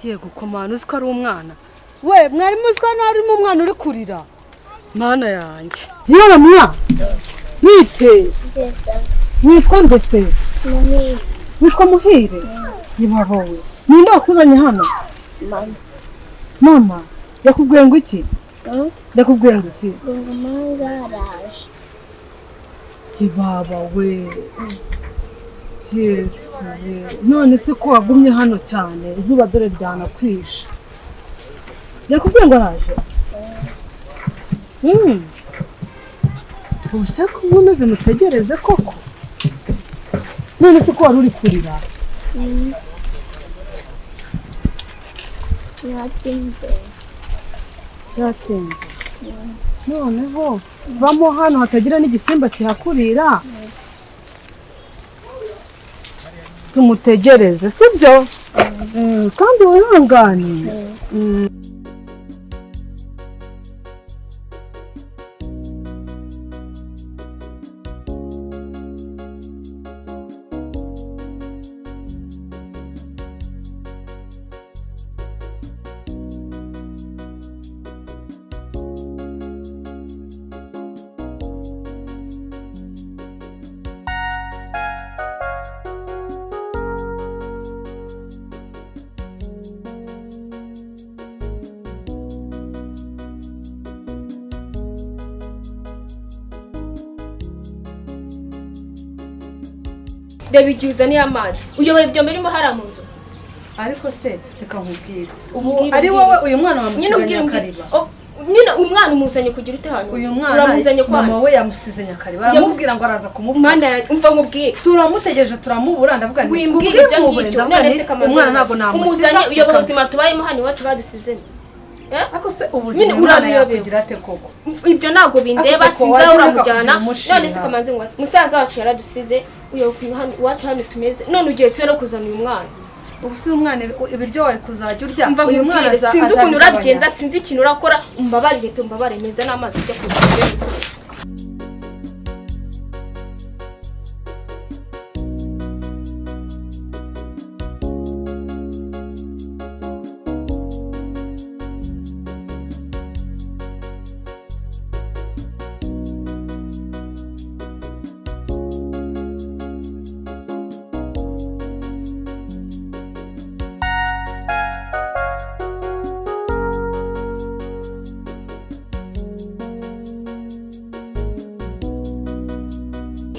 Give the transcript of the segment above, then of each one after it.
Yego komana, uzi ko ari umwana we? Mwari muzi ko hano harimo umwana uri kurira? Mana yanjye! Yewe mwa, nitse witwa ndetse? Witwa Muhire? Nibahowe, ninde wakuzanye hano? Mama. Mama yakubwiye ngo iki? Yakubwiye ngo iki? Mama araje. Kibaba we, Yesu we! None se ko wagumye hano cyane, izuba dore ryanakwishe. Yakubwiye ngo araje? Ubu se ko nkomeze mutegereze koko? None se ko wari uri kurira? Byatinze. Byatinze. Noneho vamo hano hatagira n'igisimba kihakurira, tumutegereze, sibyo? Kandi wihangane. Reba igihe uzaniye amazi, uyoboye ibyombo birimo hariya mu nzu. Ariko se reka nkubwire, ubu Umbwire, ari umbwire wowe iki? Uyu mwana Nyine wamusize umbwire, umbwire. Nyakariba. Oh, nyine umwana umuzanye kugira ute hano? Uyu mwana uramuzanye kwa mama we yamusize Nyakariba, aramubwira ngo araza kumufata. Mana ya, umva nkubwire. Turamutegereje turamubura, ndavuga nti Wimbwira ibyo kubw'impuhwe, ngibyo. ndavuga None nti se kamanzi, umwana ntabwo namusiga. umuzanye uyoboye Reka- ubuzima tubayemo hano iwacu badusizemo. Eh? Ariko se ubuzima Nyine umwana urabiyobewe. yakugira ate koko? Ibyo ntabwo bindeba. Ariko se ko Sinzi wajya aho ureka uramujyana. kugira umushinga? None se kamanzi ngo musaza wacu yaradusize, uyoboye ukuntu hano iwacu hano tumeze, none ugiye twe no kuzana uyu mwana. Ubu si umwana, ibiryo wari kuzajya urya, Umva uyu mwana nkubwire, sinzi ukuntu azabigabanya. urabigenza, sinzi ikintu urakora. Umbabarire pe, umbabarire neza n'amazi ujya kuzana.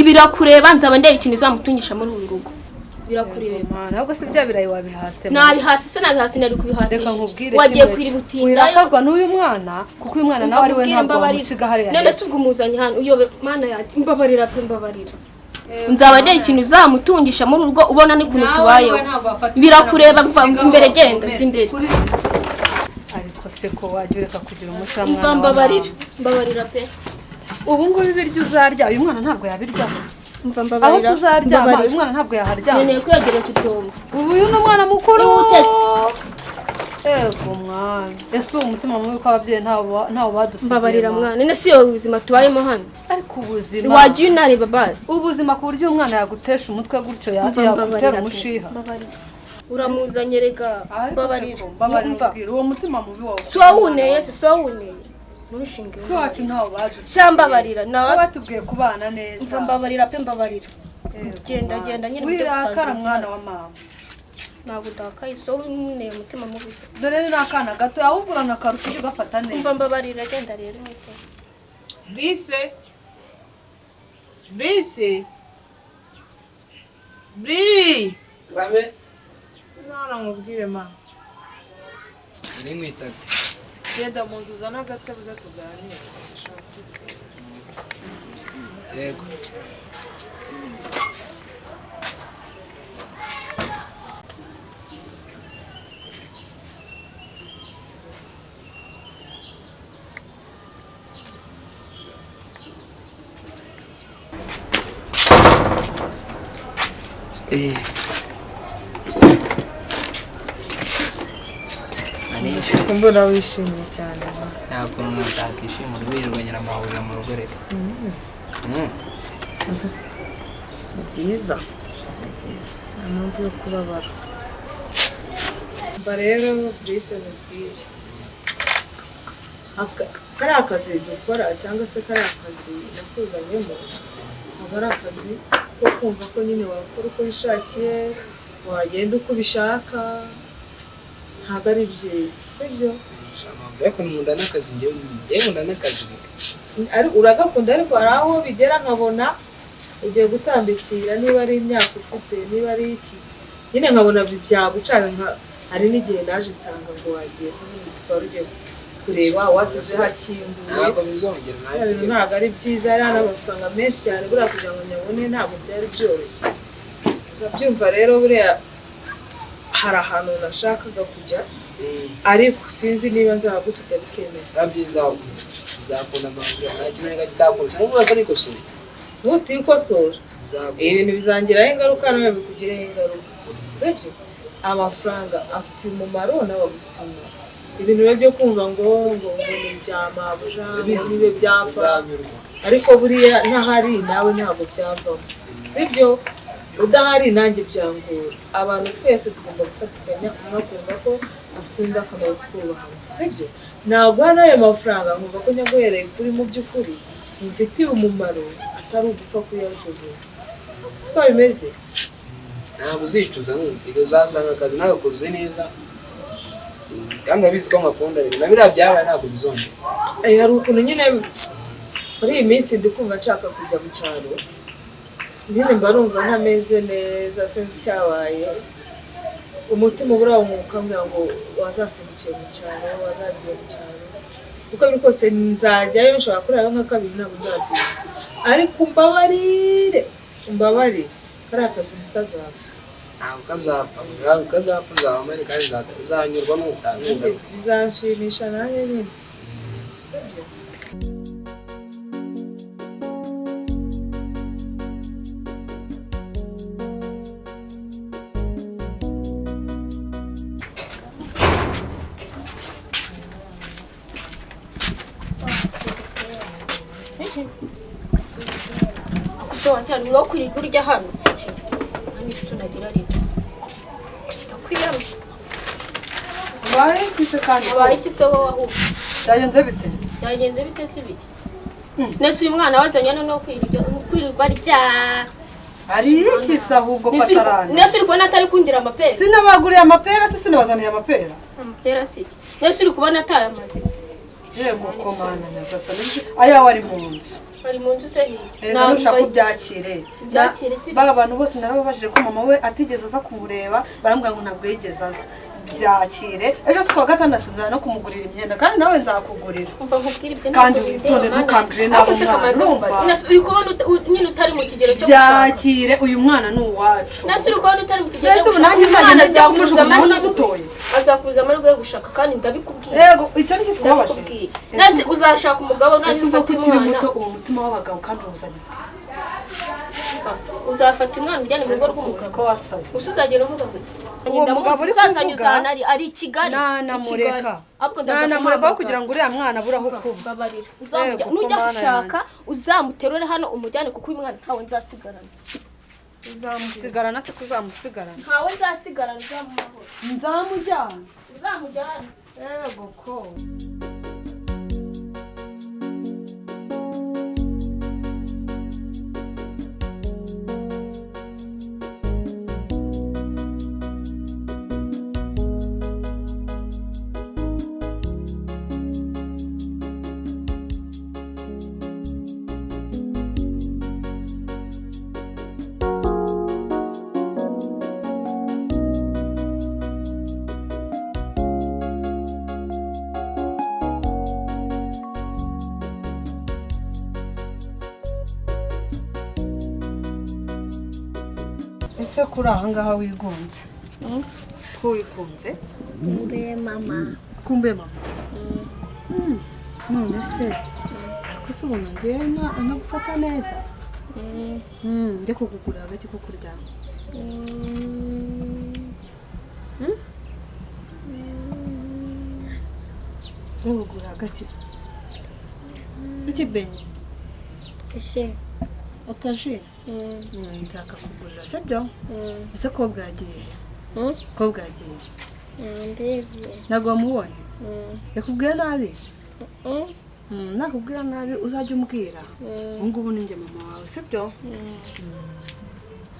Birakureba, nzaba ndeba ikintu uzamutungisha muri uru rugo. Birakureba. Mana, ahubwo se bya birayi wabihase? Nabihasi se? Nabihasi, nari Reka kubihatisha. nkubwire Wagiye kimwe. kwiriba utindayo. Wirakazwa n'uyu mwana, kuko uyu mwana nawe ari we Umva ntabwo mbabarira. wamusiga hariya None se ubwo umuzanye hano uyobe? Mana yanjye, mbabarira pe, mbabarira. Nzaba ndeba ikintu uzamutungisha muri uru rugo, ubona n'ukuntu tubayeho. Birakureba, mva imbere, genda, mva imbere. Ariko se ko wajya ureka kugira umusha, Mva mwana wa mbabarira. mama. Mbabarira pe. Ubu ngubu ibiryo uzarya, uyu mwana ntabwo yabiryaho. Mva Aho mbabarira. tuzaryama, Mbabarira. uyu mwana ntabwo yaharyama. Nkeneye kwiyegereza ibyombo. Ubu uyu ni umwana mukuru. Ihute se. Ego mwana, ese uwo mutima mubi ko ababyeyi ntawo badusigiye? Mbabarira. Mwana. Mwana, none si yo ubuzima tubayemo hano? Ariko Si ubuzima wagiye unareba basi? Ubuzima ku buryo umwana yagutesha umutwe gutyo, Mva yagutera mbabarira pe. umushiha. Mbabarira, uramuzanye rega. Mbabarira. Mbabarira. Umva. Ubwira uwo mutima mubi wawe. Si wawuneye se? Si wawuneye nturushinge. Iwacu ntawo badusigiye. Sha mbabarira nawe. Batubwiye kubana neza. Mva mbabarira pe, mbabarira. Ego, Genda, mwana. genda nyine mujye Wirakara gusangira. mwana wa mama. Ntabwo udakaye, si wowe uneye umutima mubi se? Dore ni n'akana gato, ahubwo uranakaruta ujye ugafata neza. Mva mbabarira, genda rero mwite. Brise, Brise, Bri. Rame. None nkubwire ma. Nari nkwitabye. Genda mu nzu uzane agatebe uze tuganire. Yego. Eh. Aninje. Mbona wishimye cyane ma. Ntabwo umuntu atakishimira wirirwa nyiramahurira mu rugo reka. Ni byiza. Ni byiza. Nta mpamvu yo kubabara. Mba rero Brice mubwire. Kariya akazi dukora cyangwa se kariya akazi nakuzanyemo ntabwo ari akazi ko kumva ko nyine wakora uko wishakiye, wagenda uko ubishaka, ntabwo ari byiza, sibyo? Ariko nkunda n'akazi njyewe nkunda n'akazi. Uragakunda ariko hari aho bigera nkabona ugiye gutambikira, niba ari imyaka ufite, niba ari iki, nyine nkabona byagucana. Hari n'igihe naje nsanga ngo wagiye se nk'ubu ugiye kureba wasize hakinguye. Ntabwo bizongera. Ntabwo ari byiza, hari n'amafaranga menshi cyane buriya kugira ngo nyabone ntabwo byari byoroshye. Urabyumva rero buriya hari ahantu nashakaga kujya ariko sinzi niba nzahagusiga bikemera. Bizakunda amahuriro nta kintu reka kitakunze n'uvuga ko nikosora. Nutikosora ibintu bizangiraho ingaruka nawe bikugireho ingaruka. Sibyo? Amafaranga afite umumaro nawe agufitiye umumaro. Ibintu biba byo kumva ngo ngo ni ibya mabuja, ngo nibe byapfa, ariko buriya ntahari nawe ntabwo byavamo. Sibyo? Udahari nanjye byangora. Abantu twese tugomba gufatikanya, umwe akumva ko afite undi akamaro kubahana. Sibyo? Naguha n'ayo mafaranga nkumva ko nyaguhereye kuri mu by'ukuri mfitiye umumaro, atari ugupfa kuyajugunya. Siko bimeze? Ntabwo uzicuza ntunsiga, uzasanga akazi nagakoze neza kandi urabizi ko nkakunda rero na biriya byabaye ntabwo bizongera. Hari ukuntu nyine muri iyi minsi ndi kumva nshaka kujya mu cyaro, nyine mba numva ntameze neza, sinzi icyabaye, umutima ubura ukambwira ngo wazasimbukiye mu cyaro, wazagiye mu cyaro, uko biri kose nzajyayo, nshobora kurarayo nka kabiri ntabwo nzagenda, ariko umbabarire, umbabarire kariya kazi ntikazapfa. Ntabwo kazapfa, ntabwo kazapfa, uzaba kandi uzanyurwa n'ubutangaga. Bizanshimisha nanjye nyine, sibyo? Cyane urakwiriye urya hano iki ani sunagira rero ndakwiyamye. Wabaye iki se kandi? Wabaye iki se wowe ahubwo? Byagenze bite? Byagenze bite se biki? Nese uyu mwana wazanye no kwirirwa rya ari iki se ahubwo patarane? Nese uri kubona atari kundira amapera? Sinabaguriye amapera se, sinabazaniye amapera. Amapera si iki? Nese uri kubona atayamaze? Yego komana nyagasani, ayawe ari mu nzu. Bari mu nzu se hirya. Nawe ushaka kubyakire. Byakire si. Ba bantu bose narababajije ko mama we atigeze aza kumureba, barambwira ngo ntabwo yigeze aza. Byakire. Ejo si kuwa gatandatu nza no kumugurira imyenda kandi nawe nzakugurira. Umva nkubwire ibyo kandi witonde ntukambwire nabi umwana. Urumva? Uri kubona nyine utari mu kigero cyo gushaka. Byakire, uyu mwana ni uwacu. Nase uri kubona utari mu kigero cyo gushaka. Nanjye nzagenda njya kumujugunya aho nagutoye. Azakuza amahirwe yo gushaka kandi ndabikubwiye. Yego, icyo nicyo twabaje. Nase uzashaka umugabo nanjye ufate umwana. Ukiri muto uwo mutima w'abagabo kandi uwuzanye. Uzafata umwana ujyane mu rugo rw'umugabo. Ko wasaze. Usuzagenda uvuga ngo uwo mugabo uri kuvuga ari i Kigali. Nanamureka. Nanamureka kugira ngo uriya mwana abure aho kuba. Babarira. Nujya gushaka uzamuterure hano umujyane kuko uyu mwana ntawe nzasigarana. Uzamusigarana se kuzamusigarana? Ntawe nzasigarana, uzamuhora. Nzamujyana. Uzamujyana. Yego ko. Ese kuri aha ngaha wigunze? Ko wigunze? Kumbe mama. Kumbe mama. None se ariko se ubona njyewe nagufata neza? Njye kukugurira agaki ko kuryama. Njye kukugurira agaki. Iki benye? Ese. Akaji? Nzakakugurira, sibyo? Ese ko bwagiye? Ko bwagiye? Ntabwo wamubonye? Yakubwiye nabi? Nakubwira nabi uzajya umbwira. Ubu ngubu ni njye mama wawe, sibyo?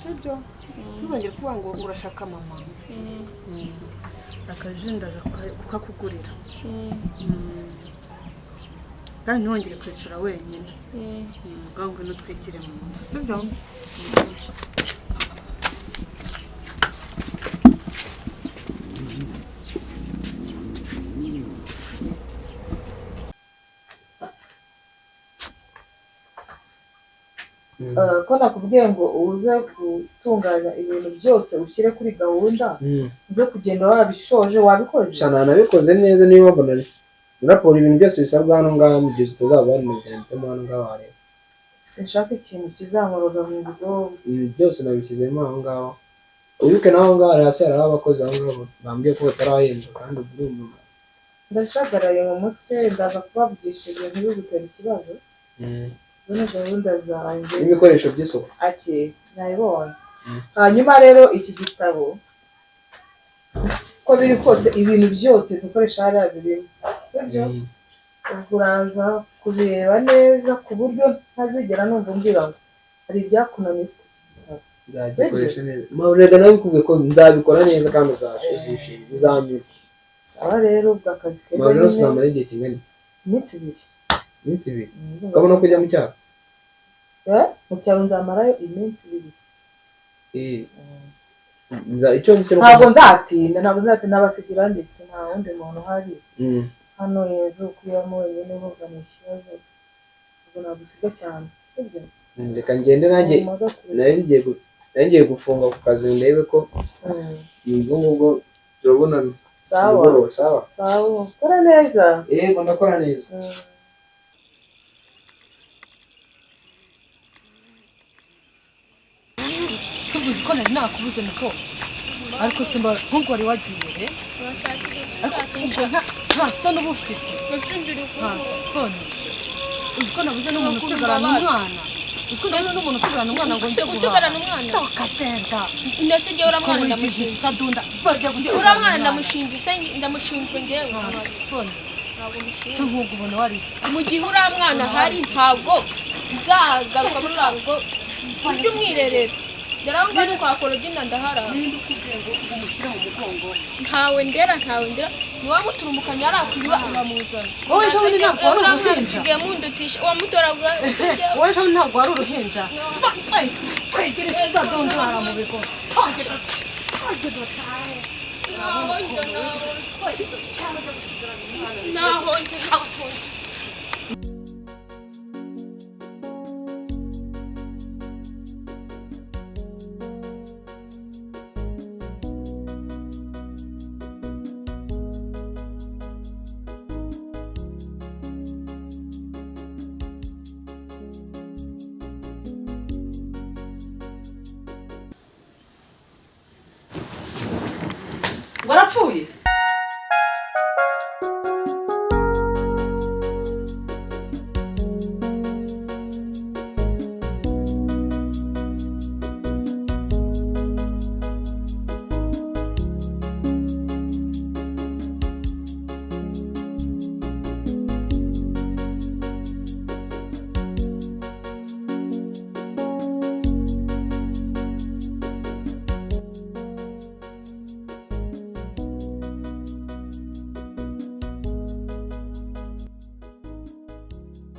Sibyo? Ntuzongere kuvuga ngo urashaka mama. Akaji ndaza kukakugurira. Kandi ntiwongere kwicara wenyine. Ngaho ngwino twigire mu nzu, sibyo? Ko nakubwiye ngo uze gutunganya ibintu byose ushyire kuri gahunda, uze kugenda wabishoje, wabikoze? Shana nabikoze neza, niyo mpamvu nari raporo ibintu byose bisabwa hano ngaha, mu gihe utazaba wanabyanditsemo hano ngaha wareba. Sinshaka ikintu kizankoroga mu bwonko. Ibintu byose nabishyizemo aho ngaho. Wibuke naho ngaho hasi hariho abakozi aho ngaho bambwiye ko batarahembwa kandi urumva. Ndashagaraye mu mutwe, ndaza kubavugisha ibintu bigutera ikibazo. Izo ni gahunda zanjye. N'ibikoresho by'isuku. Ake nabibonye. Hanyuma rero iki gitabo uko biri kose ibintu byose dukoresha hariya birimo, sibyo? Ubwo uraza kubireba neza ku buryo ntazigera numva umbwira ngo hari ibyakunaniye iki gitabo. Nzagikoresha neza. Reka nabikubwiye ko nzabikora neza kandi uzashima, uzanyurwa. Sawa rero, ubwo akazi keza Rero nyine. sinamara igihe kingana iki? Iminsi ibiri. Iminsi ibiri. Ukabona ko ujya mu cyaro? Mu cyaro nzamarayo iminsi ibiri. Ntabwo nzatinda, ntabwo nzatinda, abasigira ndetse nta wundi muntu uhari. Hano inzu ukuyemo wenyine urumva ni ikibazo. Ntabwo nagusiga cyane, sibyo? Reka ngende nanjye, nari ngiye gufunga ku kazi ndebe ko ubwo ngubwo turabonana. Sawa. Sawa. Sawa. Kora neza. Yego ndakora neza. Tubuze ko nari nakubuze muko. Ariko simba nkuko wari wagiye. Nta soni uba ufite. Nta soni. Uzi ko nabuze n'umuntu usigarana umwana. Uzi ko nabuze n'umuntu usigarana umwana ngo njye gusigarana umwana. Tokatenda. Ndetse njye uriya mwana ndamushinze. Sadunda. Barya gusigarana. Uriya mwana ndamushinze se ndamushinzwe ngewe. Nta soni. Si nk'ubwo ubona wari. Mu gihe uriya mwana ahari ntabwo nzagaruka muri uriya rugo ujye umwirerera. Ndarangwa ni kwa Korodina ndahara. Ninde ukubwiye ngo umushyire mu mugongo? Ntawe ndera, ntawe ndera. Niwamuturumukanya arakwiriwe uramuzana. Wowe ejo bundi ntabwo wari uruhinja. Usigaye mundutisha wamutoragura. Wowe ejo bundi ntabwo wari uruhinja. Kwegera isadondora mu bigo. Naho Warapfuye?